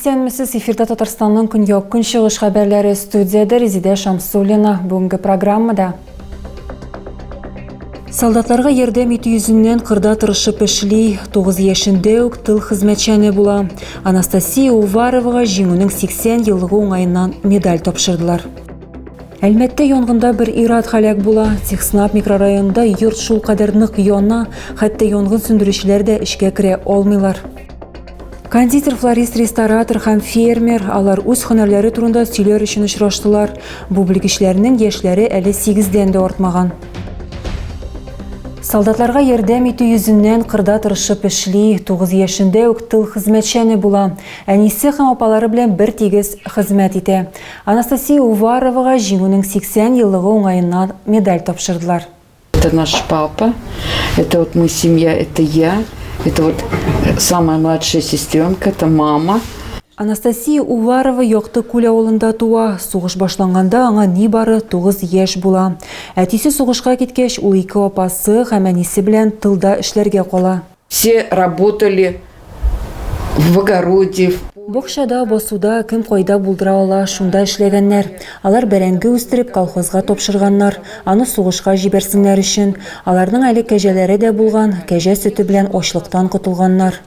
Исәнмесез, эфирда Татарстанның көньяк-көнчыгыш хәбәрләре студиядә Резидә Шамсуллина. Бүгенге программада Солдатларга ярдәм итү йөзеннән кырда тырышып эшли, 9 яшендә үк тыл хезмәтчәне була. Анастасия Уваровага җиңүнең 80 еллыгы уңаеннан медаль тапшырдылар. Әлмәттә янгында бер ир-ат һәлак була. Техснаб микрорайонында йорт шулкадәр нык яна, хәтта янгын сүндерүчеләр дә эчкә керә алмыйлар. Кондитер, флорист, ресторатор һәм фермер алар үз һөнәрләре турында сөйләр өчен очраштылар. Бу белгечләрнең яшьләре әле сигездән дә артмаган. Солдатларга ярдәм итү йөзеннән кырда тырышып эшли, 9 яшендә үк тыл хезмәтчәне була. Әнисе һәм апалары белән бер тигез хезмәт итә. Анастасия Уваровага Җиңүнең 80 еллыгы уңаеннан медаль тапшырдылар. Это наш папа, это вот мы семья, это я, это вот самая младшая сестренка, это мама. Анастасия Уварова Якты Күл авылында туа. Сугыш башланганда аңа нибары 9 яшь була. Әтисе сугышка киткәч, ул ике апасы һәм әнисе белән тылда эшләргә кала. Все работали в огороде. Бакчада, басуда, кем кайда булдыра ала, шунда эшләгәннәр. Алар бәрәңге үстереп, колхозга тапшырганнар, аны сугышка җибәрсеннәр өчен. Аларның әле кәҗәләре дә булган, кәҗә сөте белән ачлыктан котылганнар.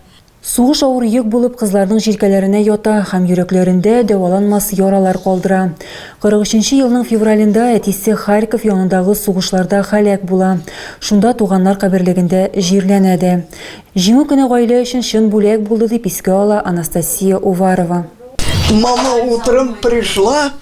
Сугыш авыр йөк булып кызларның җилкәләренә ята һәм йөрәкләрендә дәваланмас яралар калдыра. 43 нче елның февралендә әтисе Харьков янындагы сугышларда һәлак була. Шунда туганнар каберлегендә җирләнә дә. Җиңү көне гаилә өчен чын бүләк булды, дип искә ала Анастасия Уварова. Мама утром пришла.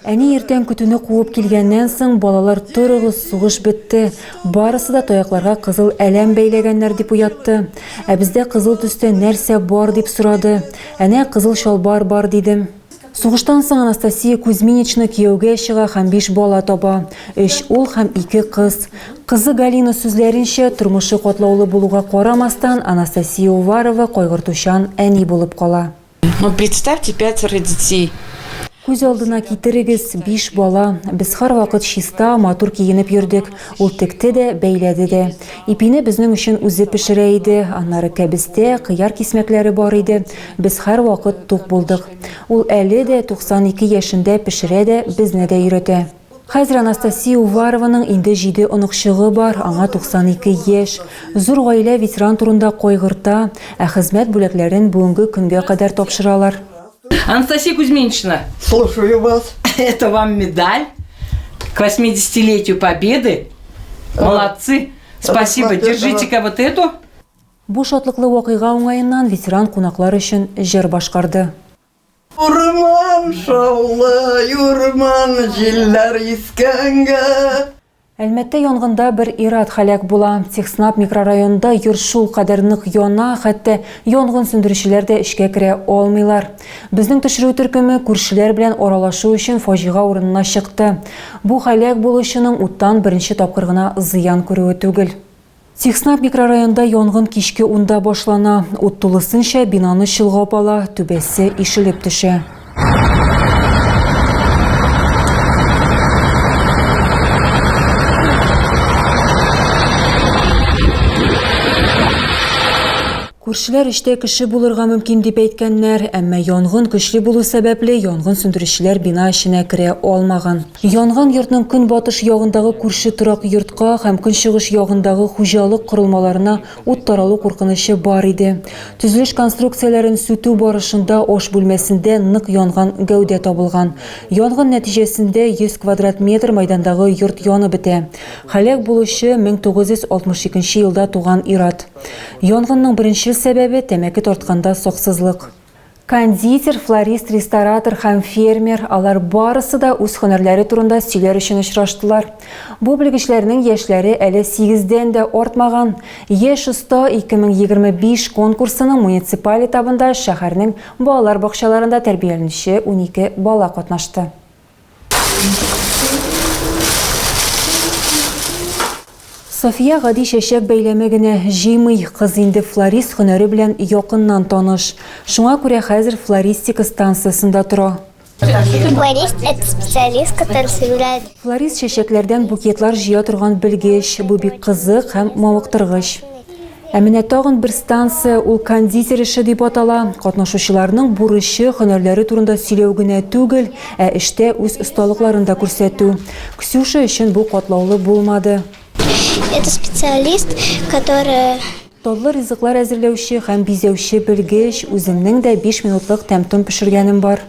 Әни иртән көтүне куып килгәннән соң, балалар торыгыз, сугыш бетте, барысы да таякларга кызыл әләм бәйләгәннәр, дип уятты. Ә бездә кызыл төстә нәрсә бар, дип сорады. Әнә кызыл чалбар бар, дидем. Сугыштан соң Анастасия Кузьминична кияүгә чыга һәм биш бала таба, өч ул һәм ике кыз. Кызы Галина сүзләренчә, тормышы катлаулы булуга карамастан, Анастасия Уварова кайгыртучан әни булып кала. Ну, представьте, пятеро детей. Күз алдына китерегез, биш бала. Без һәрвакыт чиста, матур киенеп йөрдек. Ул текте дә, бәйләде дә. Ипине безнең өчен үзе пешерә иде. Аннары кәбестә, кыяр кисмәкләре бар иде. Без һәрвакыт тук булдык. Ул әле дә, 92 яшендә, пешерә дә, безне дә өйрәтә. Хәзер Анастасия Уварованың инде җиде оныкчыгы бар, аңа 92 яшь. Зур гаилә ветеран турында кайгырта, ә хезмәт бүләкләрен бүгенге көнгә кадәр тапшыралар. Анастасия Кузьминична. Слушаю вас. Это вам медаль к 80-летию Победы. Молодцы. Спасибо. Держите-ка вот эту. Бу шатлыклы вакыйга уңаеннан ветеран кунаклар өчен җыр башкарды. Урман шаулый, урман җилләр искәнгә. Әлмәттә янгында бер ир-ат һәлак була. Техснаб микрорайонында йорт шулкадәр нык яна, хәтта янгын сүндерүчеләр дә эчкә керә алмыйлар. Безнең төшерү төркеме күршеләр белән аралашу өчен фаҗига урынына чыкты. Бу һәлак булучының уттан беренче тапкыр гына зыян күрүе түгел. Техснаб микрорайонында янгын кичке унда башлана. Ут тулысынча бинаны чолгап ала, түбәсе ишелеп төшә. Күршеләр эчтә кеше булырга мөмкин дип әйткәннәр, әмма янгын көчле булу сәбәпле, янгын сүндерүчеләр бина эченә керә алмаган. Янган йортның көнбатыш ягындагы күрше торак йортка һәм көнчыгыш ягындагы хуҗалык корылмаларына ут таралу куркынычы бар иде. Төзелеш конструкцияләрен сүтү барышында аш бүлмәсендә нык янган гәүдә табылган. Янгын нәтиҗәсендә 100 квадрат метр мәйдандагы йорт янып бетә. Һәлак булучы, 1962 елда туган ир-ат. Янгынның беренчел сәбәбе, тәмәке тартканда саксызлык. Кондитер, флорист, ресторатор һәм фермер, алар барысы да үз һөнәрләре турында сөйләр өчен очраштылар. Бу белгечләрнең яшьләре әле сигездән дә артмаган. Яшь оста 2025 конкурсының муниципаль этабында шәһәрнең балалар бакчаларында тәрбияләнүче 12 бала катнашты. София гади чәчәк бәйләме генә җыймый, кыз инде флорист һөнәре белән якыннан таныш. Шуңа күрә хәзер флористика станциясендә тора. Флорист, это специалист, который собирает. Флорист чәчәкләрдән букетлар җыя торган белгеч. Бу бик кызык һәм мавыктыргыч. Ә менә тагын бер станция, ул кондитер эше дип атала. Катнашучыларның бурычы, һөнәрләре турында сөйләү генә түгел, ә эштә үз осталыкларын да күрсәтү. Ксюша өчен бу катлаулы булмады. Это специалист, который... Татлы ризыклар әзерләүче һәм бизәүче белгеч, үземнең дә биш минутлык тәм-том пешергәнем бар.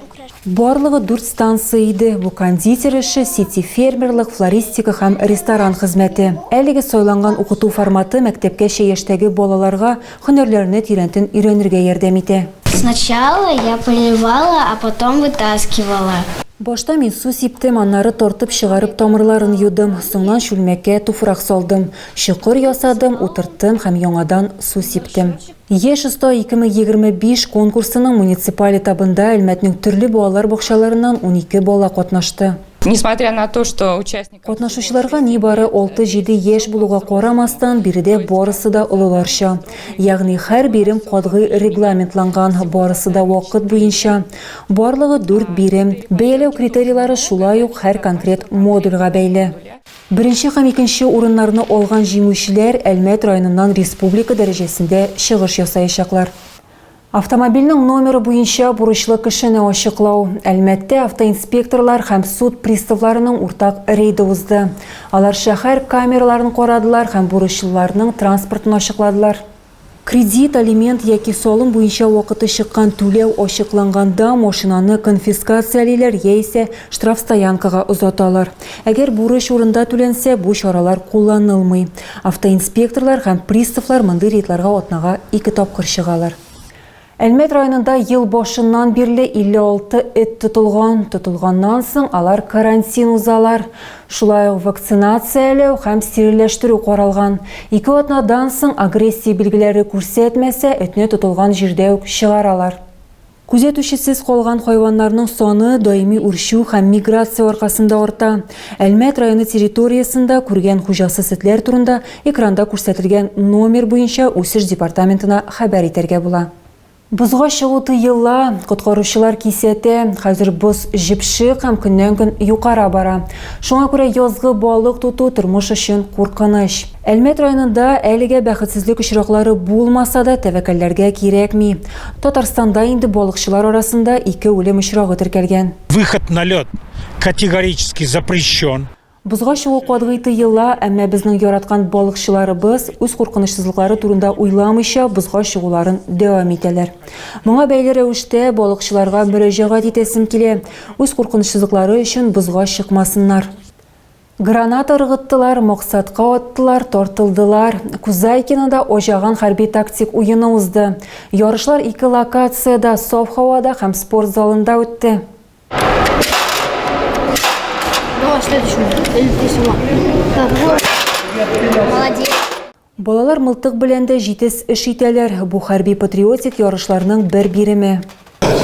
Барлыгы дүрт станция иде, бу кондитер эше, сити-фермерлык, флористика һәм ресторан хезмәте. Әлеге сайланган укыту форматы мәктәпкәчә яшьтәге балаларга һөнәрләрне тирәнтен өйрәнергә ярдәм итә. Сначала я поливала, а потом вытаскивала. Башта мин су сиптем, аннары тартып чыгарып тамырларын юдым, соңнан чүлмәккә туфрак салдым, чокыр ясадым, утырттым һәм яңадан су сиптем. Яшь оста 2025 конкурсының муниципаль этабында Әлмәтнең төрле балалар бакчаларыннан 12 бала катнашты. Несмотря на то, что участников Катнашучыларга нибары 6-7 яшь булуга карамастан, биредә барысы да олыларча. Ягъни һәр бирем катгый регламентланган, барысы да вакыт буенча. Барлыгы дүрт бирем. Бәяләү критерийлары шулай ук һәр конкрет модульгә бәйле. Беренче һәм икенче урыннарны алган җиңүчеләр Әлмәт районыннан республика дәрәҗәсендә чыгыш ясаячаклар. Автомобильнең номеры буенча бурычлы кешене ачыклау. Әлмәттә автоинспекторлар һәм суд приставларының уртак рейды узды. Алар шәһәр камераларын карадылар һәм бурычлыларның транспортын ачыкладылар. Кредит, алимент яки салым буенча вакыты чыккан түләү ачыкланганда машинаны конфискациялиләр яисә штрафстоянкага озаталар. Әгәр бурыч урында түләнсә, бу чаралар кулланылмый. Автоинспекторлар һәм приставлар мондый рейдларга атнага ике тапкыр чыгалар. Әлмәт районында ел башыннан бирле 56 эт тотылган. Тотылганнан соң алар карантин узалар. Шулай ук вакцинацияләү һәм стерильләштерү каралган. Ике атнадан соң агрессия билгеләре күрсәтмәсә, этне тотылган җирдә үк чыгаралар. Күзәтүчесез калган хайваннарның саны даими үрчү һәм миграция аркасында арта. Әлмәт районы территориясендә күргән хуҗасыз этләр турында экранда күрсәтелгән номер буенча үсеш департаментына хәбәр итәргә була. Бозга чыгу тыела, коткаручылар кисәтә. Хәзер боз җепшек һәм көннән-көн юкара бара. Шуңа күрә язгы балык тоту тормыш өчен куркыныч. Әлмәт районында әлегә бәхетсезлек очраклары булмаса да, тәвәккәлләргә кирәкми. Татарстанда инде балыкчылар арасында ике үлем очрагы теркәлгән. Выход на лед категорически запрещен. Бозга чыгу катгый тыела, әмма безнең яраткан балыкчыларыбыз үз куркынычсызлыклары турында уйламыйча бозга чыгуларын дәвам итәләр. Моңа бәйле рәвештә балыкчыларга мөрәҗәгать итәсем килә, үз куркынычсызлыклары өчен бозга чыкмасыннар. Граната ыргыттылар, максатка аттылар, тартылдылар. Кузайкинода Аҗаган хәрби-тактик уены узды. Ярышлар ике локациядә, саф һавада һәм спорт залында үтте. Давай следующую. Или ты сама. Так, вот. Молодец. Балалар мылтык белән дә җитез эш итәләр. Бу хәрби-патриотик ярышларның бер биреме.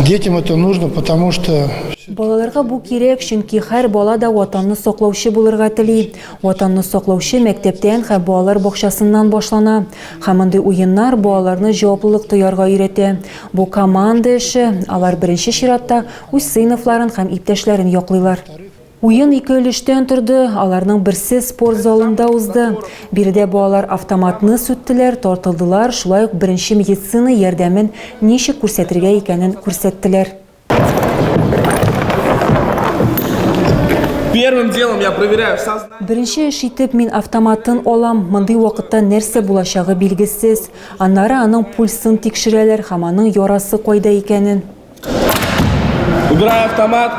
Детям это нужно, потому что Балаларга бу кирәк, чөнки һәр бала да Ватанны саклаучы булырга тели. Ватанны саклаучы мәктәптән һәм балалар бакчасыннан башлана. Һәм мондый уеннар балаларны җаваплылык тоярга өйрәтә. Бу команда эше, алар беренче чиратта үз сыйныфларын һәм иптәшләрен яклыйлар. Уен ике өлештән торды, аларның берсе спорт залында узды. Биредә балалар автоматны сүттеләр, тартылдылар, шулай ук беренче медицина ярдәмен ничек күрсәтергә икәнен күрсәттеләр. Первым делом я проверяю сознание. Беренче эш итеп мин автоматын алам, мондый вакытта нәрсә булачагы билгесез. Аннары аның пульсын тикшерәләр һәм аның ярасы кайда икәнен. Убираю автомат,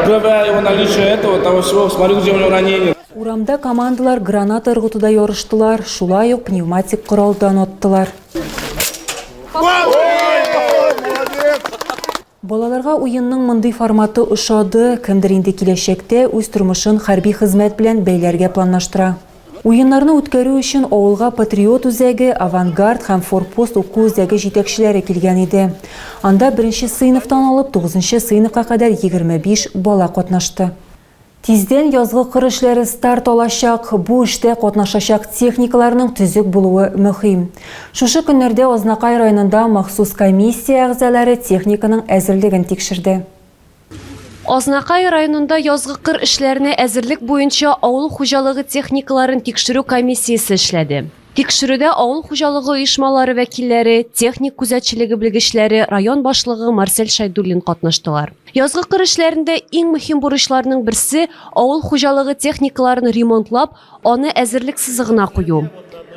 проверяю его наличие этого, того всего, смотрю, где у него ранение. Урамда командалар граната ыргытуда ярыштылар, шулай ук пневматик коралдан аттылар. Балаларга уенның мондый форматы ошады, кемдер инде киләчәктә үз тормышын хәрби хезмәт белән бәйләргә планлаштыра. Уеннарны үткәрү өчен авылга Патриот үзәге, Авангард һәм Форпост уку үзәге җитәкчеләре килгән иде. Анда беренче сыйныфтан алып тугызынчы сыйныфка кадәр 25 бала катнашты. Тиздән язгы кыр эшләре старт алачак. Бу эштә катнашачак техникаларның төзек булуы мөһим. Шушы көннәрдә Азнакай районында махсус комиссия әгъзалары техниканың әзерлеген тикшерде. Азнакай районында язгы кыр эшләренә әзерлек буенча авыл хуҗалыгы техникаларын тикшерү комиссиясе эшләде. Тикшерүдә авыл хуҗалыгы оешмалары вәкилләре, техник күзәтчелеге белгечләре, район башлыгы Марсель Шәйдуллин катнаштылар. Язгы кыр эшләрендә иң мөһим бурычларның берсе, авыл хуҗалыгы техникаларын ремонтлап, аны әзерлек сызыгына кую.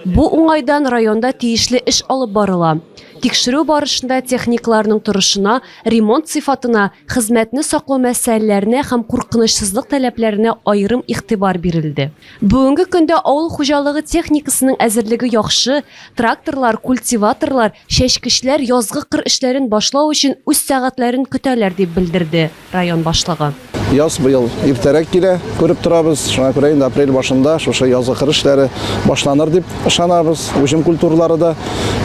Бу уңайдан районда тиешле эш алып барыла. Тикшерү барышында техникаларның торышына, ремонт сыйфатына, хезмәтне саклау мәсьәләләренә һәм куркынычсызлык таләпләренә аерым игътибар бирелде. Бүгенге көндә авыл хуҗалыгы техникасының әзерлеге яхшы, тракторлар, культиваторлар, чәчкечләр язгы кыр эшләрен башлау өчен үз сәгатьләрен көтәләр, дип белдерде район башлыгы. Яз быел иртәрәк килә, күреп торабыз. Шуңа күрә инде апрель башында шушы язгы кыр эшләре башланыр дип ышанабыз. Уҗым культуралары да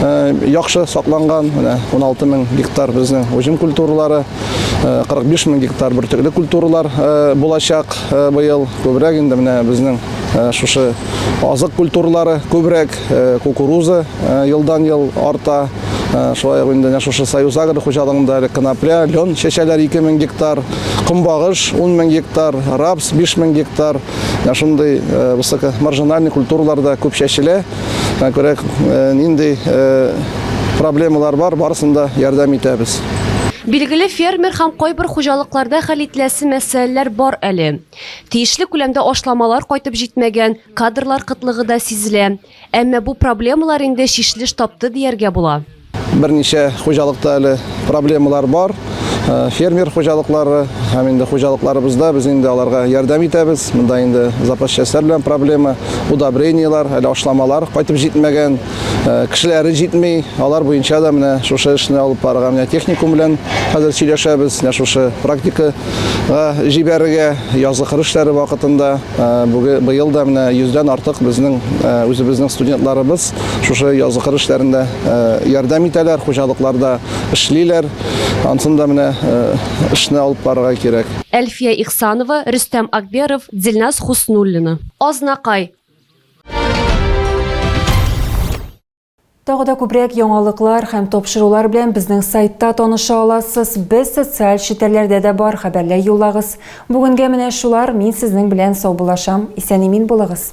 э, яхшы сакланган. Менә 16 мең гектар безнең уҗым культуралары, 45 э, мең гектар бөртекле культуралар э, булачак быел. Күбрәк инде менә безнең шушы азык культуралары күбрәк, кукуруза елдан-ел арта. Шулай ук инде шушы Союз Агро хуҗалыгында әле конопля, лен чәчәләр 2000 гектар, көнбагыш 10 мең гектар, рапс 5 мең гектар. Менә шундый высокомаржинальный культуралар да күп чәчелә. Шуңа күрә нинди проблемалар бар, барысын да ярдәм итәбез. Билгеле, фермер һәм кайбер хуҗалыкларда хәл ителәсе мәсьәләләр бар әле. Тиешле күләмдә ашламалар кайтып җитмәгән, кадрлар кытлыгы да сизелә. Әмма бу проблемалар инде чишелеш тапты дияргә була. Берничә хуҗалыкта әле проблемалар бар. Э, фермер хуҗалыклары һәм инде хуҗалыкларыбызда без инде аларга ярдәм итәбез. Монда инде запас частьләр белән проблема, удобрениелар, әле ашламалар кайтып җитмәгән, э, кешеләре җитми. Алар буенча да менә шушы эшне алып барырга менә техникум белән хәзер сөйләшәбез. Менә шушы практика җибәрергә язгы кыр эшләре вакытында бүге быел да менә йөздән артык безнең үзебезнең студентларыбыз шушы язгы кыр эшләрендә ярдәм итәләр, хуҗалыкларда эшлиләр. Ансын да менә эшне алып барырга кирәк. Әлфия Ихсанова, Рөстәм Акберов, Дилназ Хуснуллина. Азнакай. Тагы да күбрәк яңалыклар һәм тапшырулар белән безнең сайтта таныша аласыз. Без социаль челтәрләрдә дә бар, хәбәрләр юллагыз. Бүгенгә менә шулар, мин сезнең белән саубуллашам. Исән-имин булыгыз.